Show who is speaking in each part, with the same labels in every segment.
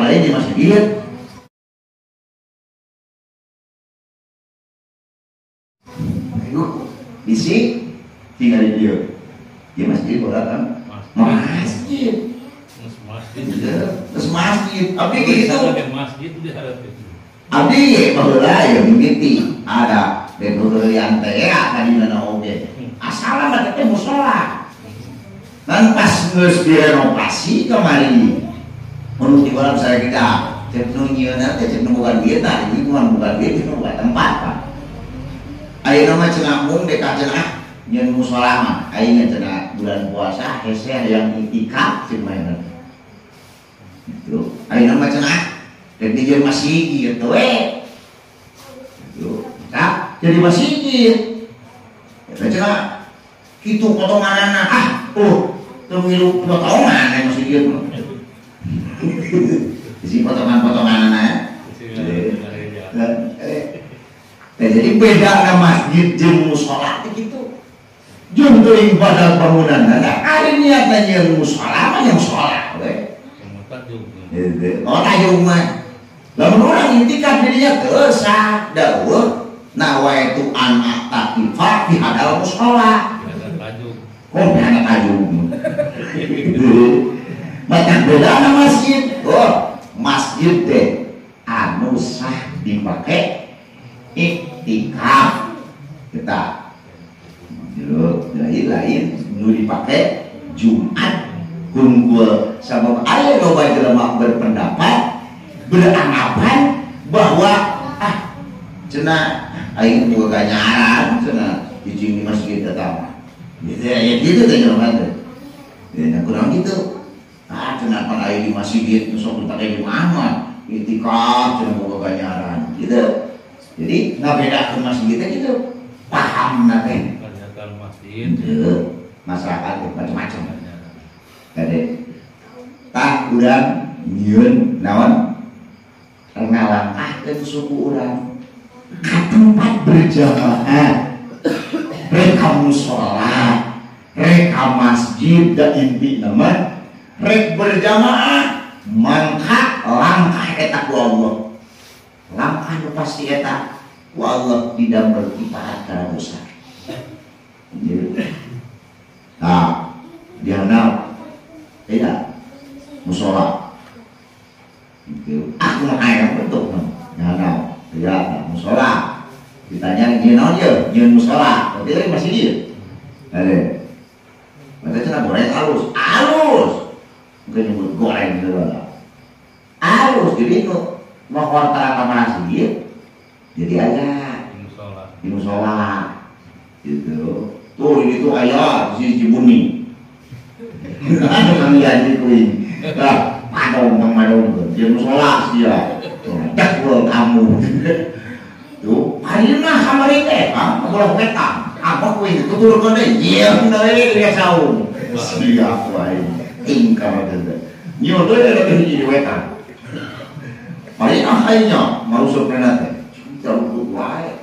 Speaker 1: lain di masjid. Bisi tinggal di dia. Di masjid bola kan? Masjid. Terus masjid. Abdi gitu.
Speaker 2: Masjid diharapkan.
Speaker 1: Abdi baheula ya mimiti ada deureuyan teh ya tadi mana oge. Asalna mah teh musala. Dan pas geus direnovasi kamari. Mun di kolam saya kita cek nu nyieunna teh cek nu bukan duit tah, ini bukan duit, nu bukan tempat Pak. Ayeuna mah cenah mung deka cenah nyeun musala mah. Ayeuna cenah bulan puasa hese hayang itikaf cek mah. Gitu. Ayeuna mah cenah rek dijieun masjid gitu we. Gitu. Tah jadi masjid. Eta cenah kitu potonganana ah teu ngilu potongan aya masjid mah. Isi potongan-potonganana. Nah, jadi beda na masjid jeung musala teh kitu. Jeung teuing pada bangunan. Nah, ari niatna nyieun musala mah yang musala we. Oh tajuk mah. Lamun urang intikaf dirinya teu sah da eueuh nawaitu an a'takifa fi hadal musala. Kok ada tajuk. Macam beda na masjid. Oh, masjid teh anu sah dipake iktikaf kita lain nu dipake Jumat unggul sabab aya loba jelema berpendapat beranggapan bahwa ah cenah aing boga ganyaran cenah cicing di masjid eta mah gitu ya gitu teh jelema teh ya kurang gitu ah cenah pan aing di masjid nu sok dipake Jumat mah iktikaf cenah boga ganyaran gitu. Jadi nggak beda ke masjidnya gitu, paham nanti.
Speaker 2: Masjid,
Speaker 1: masyarakat macam-macam. Jadi, tah urang nyieun naon ngalangkahkeun suku urang ka tempat berjamaah, rek ka musala, rek ka masjid da intina mah rek berjamaah mangka langkah eta ku Allah. Langkah nu pasti eta ku Allah tidak berkifaat karena dosa. Nah, dihandap tidak musola. Aku mah aya bentuk dihandap tidak musola. Ditanya nyeun naon ieu? Nyeun musola. Berarti lagi masih ieu. Hade. Berarti cenah goreng halus. Halus. Mungkin nyebut goreng gitu lah. Halus jadi nu mohon ka masjid jadi aya di musola gitu. Tuh ini tuh aya di Cibuni. Anu kang janji kuing. Lah padong kang madong di musola sia. Dak kamu. Tuh ayeuna kamari teh Kang ulah wetan. Apa kuing tuturkeun deui nyeun deui dia saung. Sia wae tingkah teh. Nyeun deui da hiji wetan. Paling akhirnya marusuk nana teh jarukut wae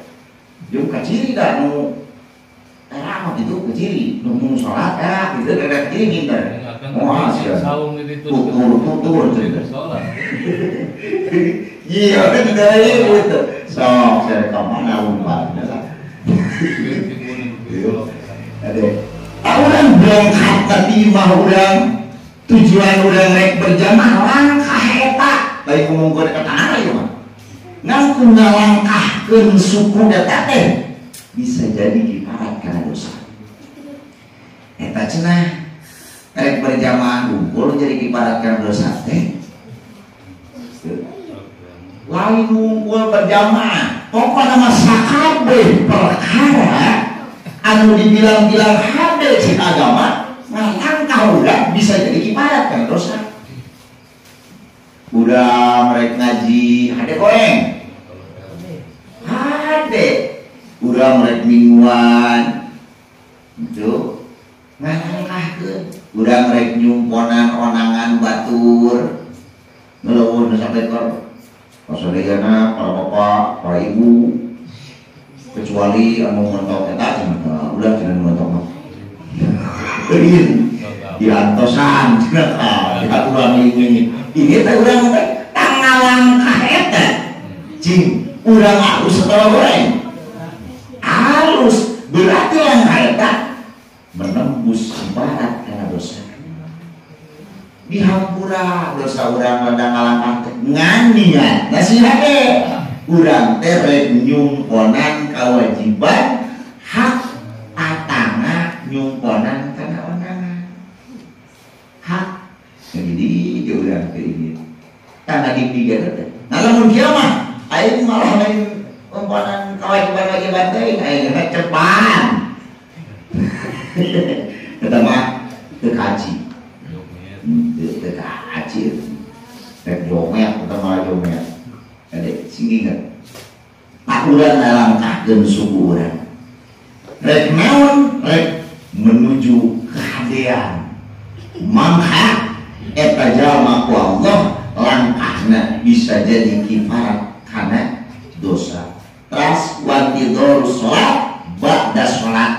Speaker 1: jeung kaciri da nu era mah kitu kaciri nu mun salat era kitu da kaciri nginter moal sia
Speaker 2: saung itu
Speaker 1: tutur cerita iya teh deui gitu sok saya ka mana umpan lah ade urang berangkat tadi mah urang tujuan urang rek berjamaah langkah eta lain ngomongkeun ka tanah ieu mah. Ngan ku ngalangkahkeun suku eta teh bisa jadi kiparat kana dosa. Eta cenah rek berjamaah ngumpul jadi kiparat kana dosa teh. Lain ngumpul berjamaah, pokona mah sakabeh perkara anu dibilang-bilang hade cek agama, ngalangkah urang bisa jadi kiparat kana dosa. Udah mereka ngaji, hade goeng, hade. Udah mereka mingguan, itu ngalangkahkeun. Udah mereka nyumponan onangan batur, ngeleuweun sampai ke pasadayana, para bapak, para ibu, kecuali anu mentok eta cenah, udah cenah mentok mah. Diantosan cenah, diaturan ini. Ini teh urang teh Cing, urang halus atau goreng? Halus, berarti yang eta menembus barat karena dosa. Dihampura dosa urang ladang ngalangkah teh ngan niat nasihat teh urang teh rek nyungkonan kewajiban hak atanga nyungkonan kana onangan hak jadi urang teh ieu tangga didiga teh. Nah lamun kieu mah aing malah lain nyungkonan kewajiban-kewajiban teh aing mah cepan eta mah teu kaji. Teu kaji. Rek jomet eta malah jomet. Ade sing inget. Pak urang ngalangkahkeun suku urang. Rek naon? Rek menuju kehadean. Mangka eta jalma ku Allah langkahna bisa jadi kifarat kana dosa. Teras wantidor sholat ba'da sholat.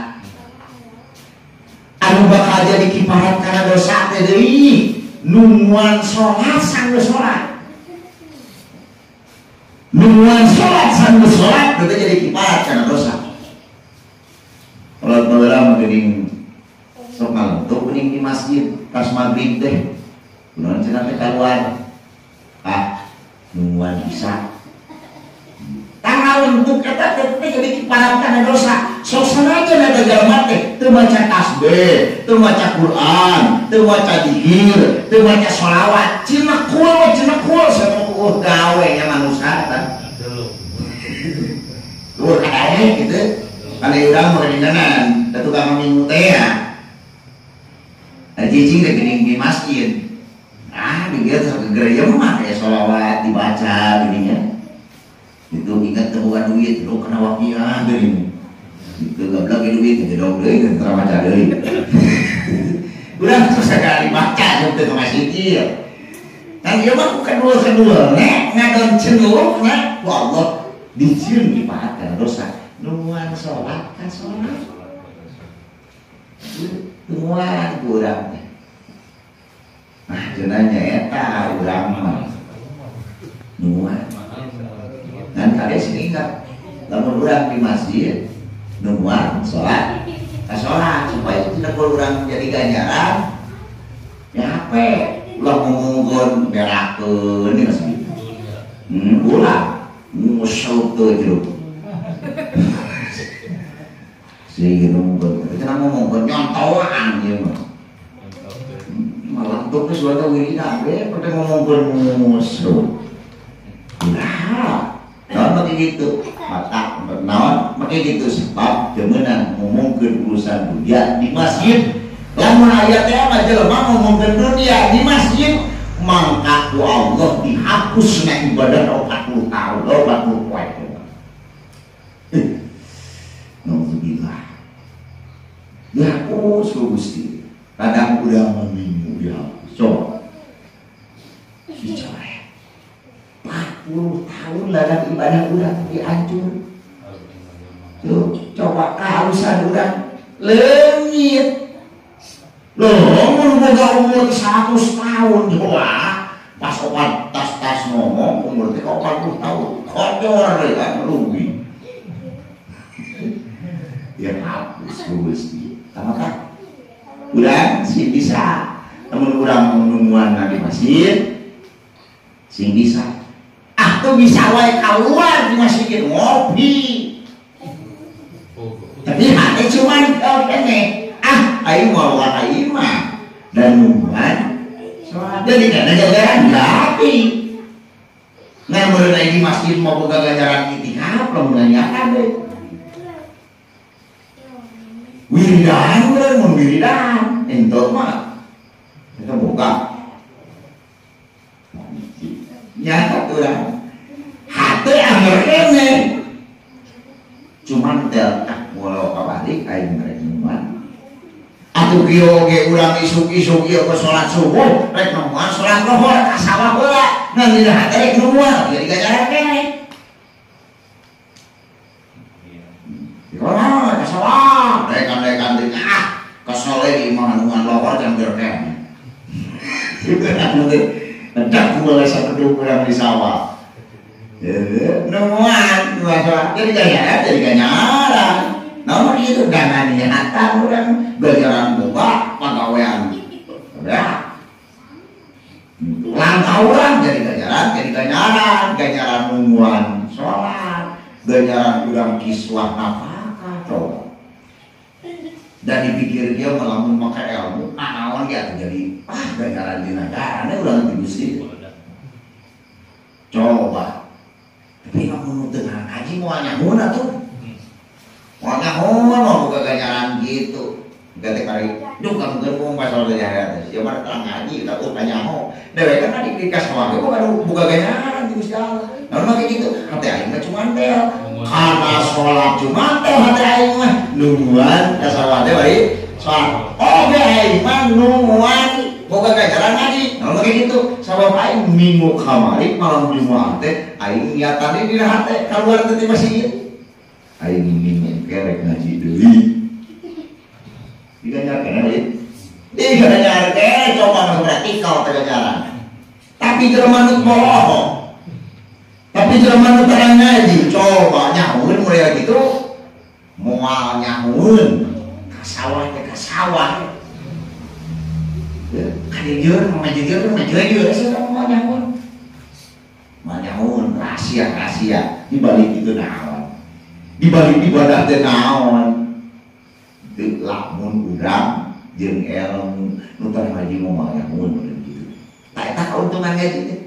Speaker 1: Anu bakal jadi kifarat kana dosa teh deui nungguan sholat sanggeus sholat. Nungguan sholat sanggeus sholat teh jadi kifarat kana dosa. Kalau baheula mah geuning sok ngalentuk geuning di masjid pas maghrib teh. Kunaon cenah teh kaluar. Ah, nungguan isya. Tanggal untuk eta teh jadi kifarat kana dosa. Sok sanajan eta jalma teh teu maca tasbih, teu maca Quran, teu maca zikir, teu maca sholawat, cinekul cinekul sakuh gawe nya manusia eta. Luhur kadaek gitu. Kana urang mah geuningan, da tukang minggu teh ya. Cicing teh geuning di masjid. Ah, di dieu teh gegereuyeum mah aya sholawat dibaca geuning. Itu ingat temukan duit, lu kena wakiah geuning. Itu goblok duit, jedog deui teu maca deui. Urang terus sagala dibaca jeung teu ka masjid ieu. Kan ieu mah kedua-kedua nya ngadon cenderung nya ku Allah dijieun dipahat kana dosa. Nungguan sholat ka sholat. Nungguan ku urang teh. Nah, cenah nya eta urang mah. Nungguan. Dan kalian sini ingat, lamun urang di masjid nungguan sholat, ka sholat supaya tidak perlu urang jadi ganjaran. Ya apa? Ulah ngomongkeun berakeun di masjid. Ulah nguseup teu jeruk. Sih ngomongkeun, cenah ngomongkeun nyontoan ieu mah. Malah tuh geus wae wirida we pada ngomongkeun nguseup. Ulah. Naon make gitu, mata naon make gitu sebab demenan ngomongkeun urusan dunia di masjid. Lamun aya teh mah jelema ngomongkeun dunia di masjid, mangka ku Allah dihapus na ibadah 40 tahun, 40 poe. Nauzubillah. Dihapus ku Gusti. Kadang urang minggu dihapus. Coba. Dicoret. 40 tahun ladang ibadah urang dihancur. Tuh, coba keharusan urang leungit. Loh, mun boga umur 100 tahun coba. Pas opat tas-tas ngomong umur teh 40 tahun. Kocor kan rugi. Ya hapus Gusti. Tama kan? Urang sih bisa. Namun urang nungguan di masjid sing bisa. Ah tuh bisa wae keluar di masjid ngopi. Tapi hati cuman kene. Ah, aing mau ka imah dan nungguan sholat. Jadi kana ganjaran tapi ngan meureun di masjid mau boga ganjaran itikaf lamun nanyakan deui. Wiridan meureun mun wiridan entok mah eta boga. Nyata urang hate anger kene cuman tel walau kabalik aing rek nungguan. Atuh kieu oge urang isuk-isuk ieu ke salat subuh rek nungguan salat lohor ka sawah heula ngan dina hate rek nungguan jadi ganjaran kene. Dikono ka sawah dekan-dekan teh ah kesel di imah nungguan lohor jam keur kene. Dak mulai satu urang di sawah. Nungguan sholat jadi ganjaran, jadi ganjaran. Namun itu jangan niatan urang ganjaran boga pagawean. Ya. Langkah urang jadi ganjaran, ganjaran nungguan sholat, ganjaran urang kiswah nafkah coba. Dan dipikir dia melamun pakai ilmu, naon ge atuh jadi ganjaran dina garane urang ti Gusti. Coba. Tapi lamun teu ngaji moal nyahoeun atuh. Moal nyahoeun moal boga ganjaran kitu. Gate kari duh kamu geun pasal ganjaran teh. Sia mah terang ngaji da teu nyaho. Dewek kan di kasawah ge boga ganjaran ti Gusti Allah. Naon mah kitu, hate aing mah cumantel. Kana salat cumantel hate aing mah nungguan ka sawah teh bari salat. Oge aing mah nungguan boga ganjaran ngaji. Naon mah kitu, sabab aing minggu kamari malam Jumat teh aing niatane dina hate kaluar teh ti masjid. Aing minggu kerek ngaji deui. Diganjar keneh deui. Diganjar keneh coba masuk praktikal teh ganjaran. Tapi jelema nu bohong. Tapi jelema nu terang ngaji coba nyahueun mulai gitu moal nyahueun ka sawah teh ka sawah. Kajeujeur majeujeur majeujeur sia moal nyahueun. Moal nyahueun rahasia-rahasia di balik itu naon. Di balik ibadah teh naon. Teu lamun urang jeung ilmu nu terang ngaji moal nyahueun gitu. Tah eta kauntungan ngaji teh.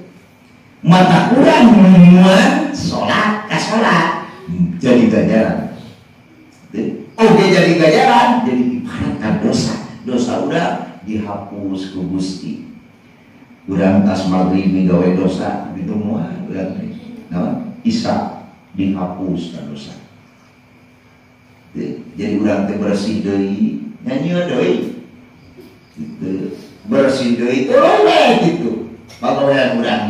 Speaker 1: Mata kurang nungguan sholat ka sholat jadi ganjaran. Oke jadi ganjaran, jadi ibaratkan dosa. Dosa udah dihapus ku Gusti. Urang tas maghrib gawe dosa ditungguan urang teh. Naon? Isya dihapus ka dosa. Jadi urang teh bersih deui, nyanyian deui. Gitu. Bersih deui tuluy we kitu. Pagawean urang.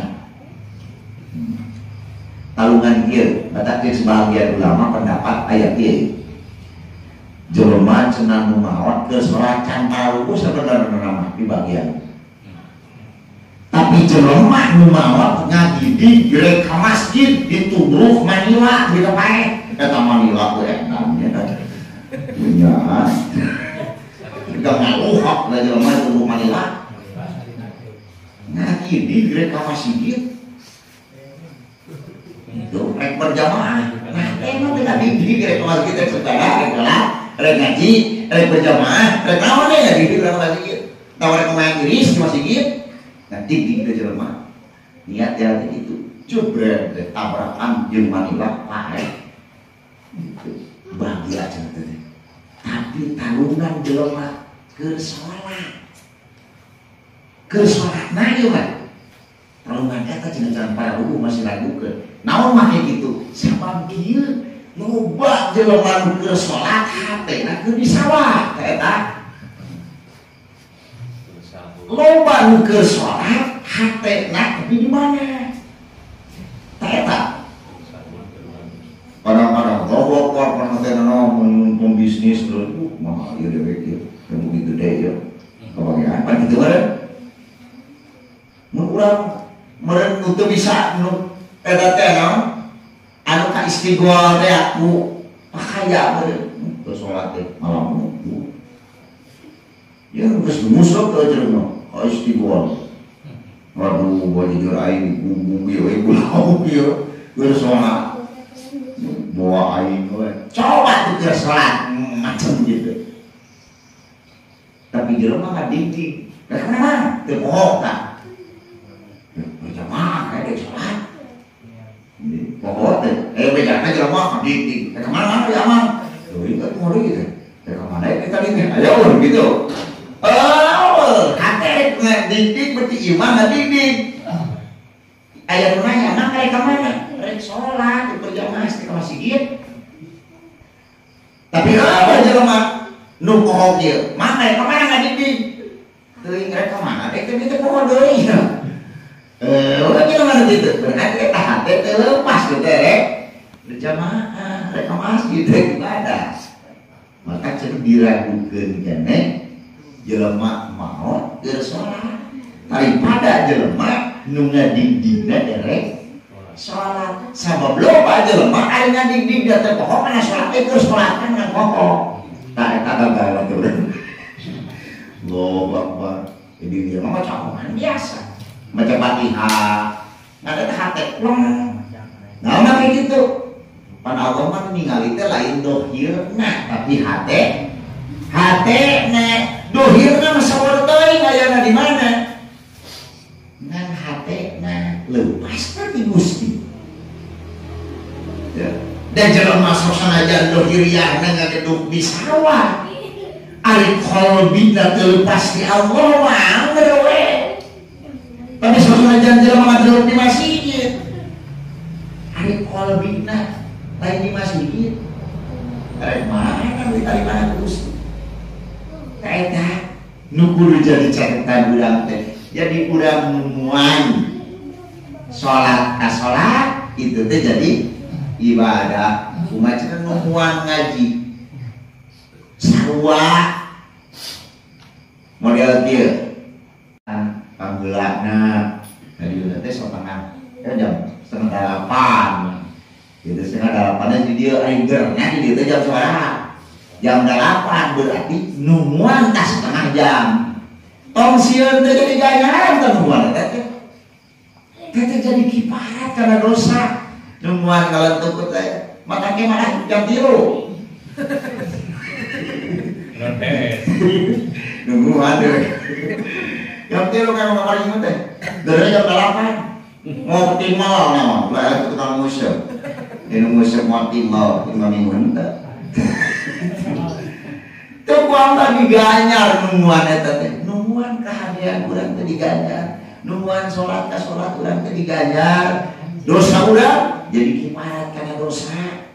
Speaker 1: Talungan kieu, batak jeung sebagian ulama pendapat aya kieu. Jelema cenah nu maot keur salat can taruku sabenerna mah di bagian. Tapi jelema nu maot ngagidi rek ka masjid ditubruk Manila di paeh. Eta Manila ku edan nya. Nya. Gak ngaluhak lah jelema ditubruk Manila. Ngagidi rek ka masjid. Itu rek berjamaah. Nah, emang tidak dididik rek masjid rek sekolah, rek sholat, rek ngaji, rek berjamaah, rek naon deh dididik rek masjid. Tahu rek main iris di masjid. Nah, didik ke jelema. Niat ya itu. Jebret teh tabrakan jeung Manila paeh. Gitu. Bahagia cenah teh. Tapi talungan jelema keur salat. Keur salatna ieu mah. Talungan eta cenah can para lugu masih ragukeun. Naon mah kitu? Sabab kieu loba jelema nu keur salat hatena keur di sawah teh eta. Loba nu keur salat hatena tapi di mana? Teh eta. Kadang-kadang robot war hatena naon mun bisnis leuh mah ieu dewek ieu begitu deh ieu. Kabagian pan kitu meureun. Mun urang meureun nu teu bisa nu eta teh naon anu ka istighfar teh aku pakaya meureun teu salat teh malam ya geus musuk teh jelema ka istighfar. Waduh bae jujur aing gugung ieu we bulau ieu keur salat bawa aing we coba teu keur salat macam gitu. Tapi jelema ngadidik rek mana teu poho tah berjamaah kayak sholat. Pokok teh, bedana jelema ngadidik. Rek kemana mana di aman? Deui teh ngori gitu. Rek kemana kita ini? Ayo gitu. Oh, hate ngadidik berarti imam ngadidik. Aya nu nanya, "Mang rek ka mana?" Rek sholat di berjamaah di masjid. Tapi apa jelema nu poho kieu? Mang rek ka mana ngadidik? Teuing rek ka mana? Rek teh poho deui. Udah kita mana gitu, berarti kita hati terlepas gitu rek berjamaah, rek ke masjid, rek ibadah. Maka cenah diragukeun keneh jelema maot keur salat daripada jelema nu ngadigdigna rek Salat. Sabab loba jelema ari ngadigdig da teh poho kana salat teh keur salat kan ngan poho. Tah eta gagal teh urang. Allahu Akbar. Jadi dia mah maca Quran biasa. Maca Fatihah. Ngan eta hate plong. Nah, mah kayak gitu. Pan Allah mah ningali teh lain dohirna tapi hate. Hatena dohirna mah saweur teuing ayana di mana? Ngan hatena leupas teh ti Gusti. Ya. Dan jelema sok sanajan dohiriahna ngageduk di sawah. Ari qalbina teu leupas di Allah mah angger we. Tapi sok sanajan jelema ngageduk di masjid. Ari qalbina lain di masjid. Rek mana ditarimana ku Gusti? Eta nu kudu jadi catatan urang teh. Jadi urang numuan salat ka salat itu teh jadi ibadah. Kumaha cenah numuan ngaji sarua model kieu. Panggeulana tadi teh satengah jam 7:30. Gitu 7:30 di dieu ari gerna di dieu teh jam sabaraha? Jam 8 berarti nungguan tas setengah jam. Tong sieun teh jadi ganjaran teh nungguan teh. Teh jadi kiparat karena dosa. Nungguan kalentuk teh maka ke malah jam 3. Nungguan teh. Jam 3 kan kamari teh. Dari jam 8. Mau timal nama, lah tukang museu. Ini museu mau timal, timal minggu henteu. Teu kuang diganjar nungguan eta teh. Nungguan kahadean urang teh diganjar. Nungguan salat ka salat urang teh diganjar. Dosa urang jadi kiparat kana dosa.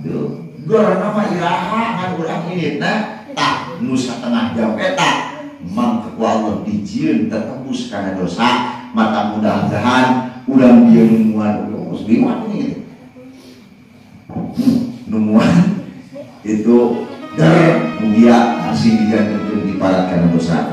Speaker 1: Duh, gorna mah iraha ngan urang inditna tah nu satengah jam eta mangke ku Allah dijieun tetebus kana dosa. Mata mudah-mudahan urang bieu nungguan geus liwat ini gitu. Nungguan itu der mugia masih diganti diparat karena dosa.